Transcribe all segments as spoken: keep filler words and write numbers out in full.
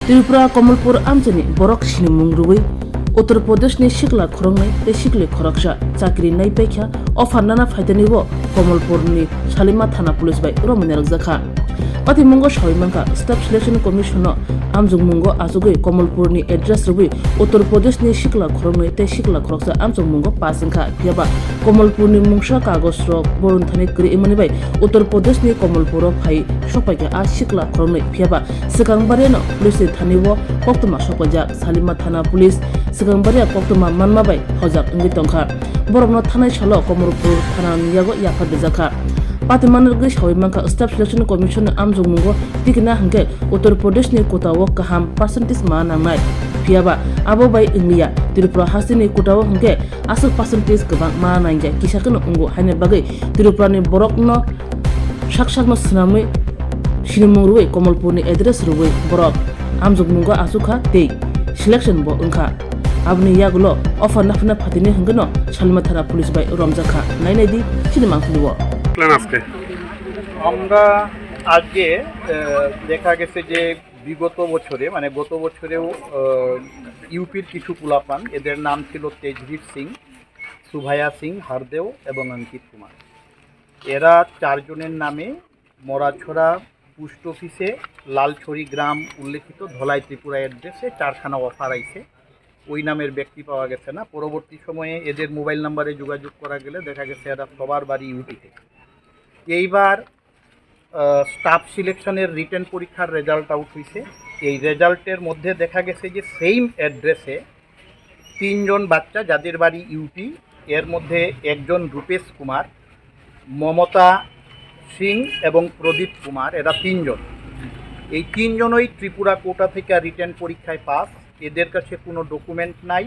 Tripura Komolpur amchaini borok sinimung rwui Uttar Pradeshni sikla khoroknwi tei sikli khoroksa chakri naipaikha, offer nana phaitani o Komolpurni Salima Thana Police bai romwi narwkjakha. Patimungo sawi mankha, Staff Selection Commission-o amjokmungo achugwi Komolpurni address rwui Uttar Pradeshni sikla khoroknwi tei sikla khoroksa amjokmungo pass wngkha. Phiyaba Komolpurni mungsa kagojrok boroni thani kwrwi wngmani bai Uttar Pradeshni Komolpuro phai sokpaikha a sikla khoroknwi. Phiyaba swkang bariano police ni thani o koktwma sokpaijak. Salima Thana Police swkang baria koktwma manma bai hojak wngwi tongkha. Borokno thanai salo Komolpur Thana ni yago yaphar rijakha. Patimani rwgwi sawi mankha, Staff Selection Commission ni amjokmungo tikna hwnkhe Uttar Pradesh ni kota o kaham percentage ma nangnai. Phiyaba abo bai wngliya, Tripura hasteni kota o hwnkhe aswk percentage kwbang ma nangya kisa kheno wngo, haini bagwi Tripura ni borokno sak sakno swnamwi sinimung rwui Komolpurni address rwui borok amjokmungo achukha tei selection bo wngkha. Aboni yagulo offer naphina phatini hwnkhe no Salima Thana Police bai romjakha. Nainai di chini mangpili o. Plan aske. আমরা আজকে আহ, দেখা গেছে যে বিগত বছরে, মানে গত বছরেও আহ, ইউপির কিছু পোলাপান, এদের নাম ছিল তেজদীপ সিং, সুভায়া সিং, হারদেও এবং অঙ্কিত কুমার। এরা চারজনের নামে মরাছড়া পোস্ট অফিসে লালছড়ি গ্রাম উল্লেখিত ধলাই ত্রিপুরা অ্যাড্রেসে চারখানা অফার আইছে। ওই নামের ব্যক্তি পাওয়া গেছে না। পরবর্তী সময়ে এদের মোবাইল নাম্বারে যোগাযোগ করা গেলে দেখা গেছে এরা সবার বাড়ি ইউপিতে। এইবার স্টাফ সিলেকশনের রিটেন পরীক্ষার রেজাল্ট আউট হয়েছে। এই রেজাল্টের মধ্যে দেখা গেছে যে সেম অ্যাড্রেসে তিনজন বাচ্চা, যাদের বাড়ি ইউপি, এর মধ্যে একজন রূপেশ কুমার, মমতা সিং এবং প্রদীপ কুমার, এরা তিনজন। এই তিনজনই ত্রিপুরা কোটা থেকে রিটেন পরীক্ষায় পাস। এদের কাছে কোনো ডকুমেন্ট নাই।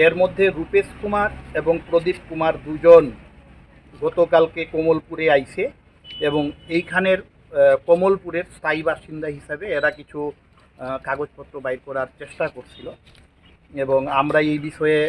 এর মধ্যে রূপেশ কুমার এবং প্রদীপ কুমার দুজন গতকালকে কমলপুরে আইছে এবং এইখানের আহ, কমলপুরের স্থায়ী বাসিন্দা হিসাবে এরা কিছু আহ, কাগজপত্র বাইর করার চেষ্টা করছিল এবং আমরা এই বিষয়ে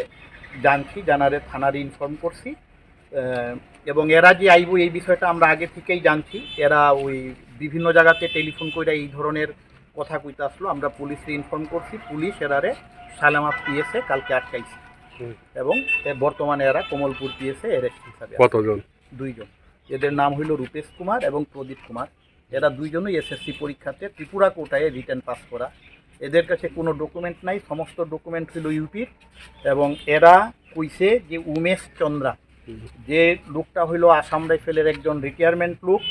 জানছি, জানারে থানারে ইনফর্ম করছি। আহ, এবং এরা যে আইবো এই বিষয়টা আমরা আগে থেকেই জানছি। এরা ওই বিভিন্ন জায়গাতে টেলিফোন করে এই ধরনের কথা কইতে আসলো, আমরা পুলিশে ইনফর্ম করছি। পুলিশ এরারে সালামাত পিএসে কালকে আটকাইছে হুম। এবং এ বর্তমানে এরা কমলপুর পিএসে অ্যারেস্ট হিসাবে আছে। কতজন? দুইজন। এদের নাম হইল রূপেশ কুমার এবং প্রদীপ কুমার। এরা দুইজনই এসএসসি পরীক্ষাতে ত্রিপুরা কোটায় রিটেন পাস করা। এদের কাছে কোনো ডকুমেন্ট নাই, সমস্ত ডকুমেন্ট হইল ইউপির। এবং এরা কইছে যে উমেশ চন্দ্রা, যে লোকটা হইল আসাম রাইফেলের একজন রিটায়ারমেন্ট লোক,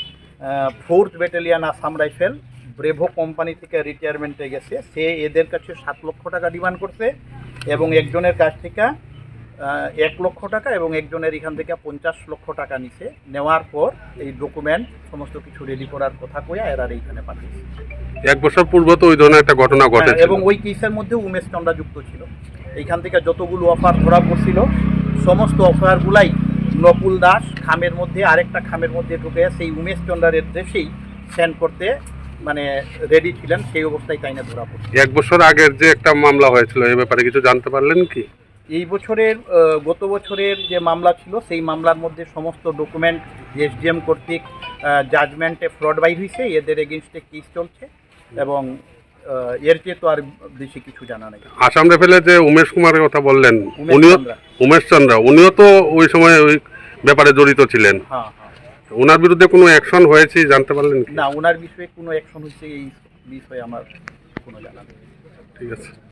fourth battalion Assam rifle, bravo company থেকে রিটায়ারমেন্টে গেছে। সে এদের কাছে সাত লক্ষ টাকা ডিমান্ড করছে এবং একজনের কাছ থেকে আহ, এক লক্ষ টাকা এবং একজনের এখান থেকে পঞ্চাশ লক্ষ টাকা নিছে। নেওয়ার পর এই ডকুমেন্ট সমস্ত কিছু রেডি করার কথা কইয়া এরারে এখানে পাঠিয়েছে। এক বছর পূর্বে তো ওই ধরনের একটা ঘটনা হ্যাঁ, ঘটেছিল। এবং ওই কেসের মধ্যে উমেশ চন্দ্রা যুক্ত ছিল। এইখান থেকে যতগুলো অফার ধরা পড়ছিল, সমস্ত অফারগুলাই নকুল দাস খামের মধ্যে, আরেকটা খামের মধ্যে ঢুকে সেই উমেশ চন্দ্রার অ্যাড্রেসেই সেন্ড করতে মানে রেডি ছিলেন, সেই অবস্থায় তাই না ধরা পড়ছে। এক বছর আগের যে একটা মামলা হয়েছিল, এ ব্যাপারে কিছু জানতে পারলেন কি? এই বছরের আহ, গত বছরের যে মামলা ছিল, সেই মামলার মধ্যে সমস্ত ডকুমেন্ট এসডিএম কর্তৃক জাজমেন্টে ফ্রড বাইর হয়েছে। এদের এগেনস্টে কেস চলছে এবং আহ, এর চেয়ে তো আর বেশি কিছু জানা নেই। আসাম রাইফেলের যে উমেশ কুমারের কথা বললেন, উমেশ উনিও চন্দ্রা। উমেশ চন্দ্রা, উনিও তো ওই সময় ওই ব্যাপারে জড়িত ছিলেন। হ্যাঁ, হ্যাঁ। ওনার বিরুদ্ধে কোনো অ্যাকশন হয়েছে জানতে পারলেন কি? না, ওনার বিষয়ে কোনো অ্যাকশন হয়েছে এই বিষয়ে আমার কোনো জানা নেই। ঠিক আছে।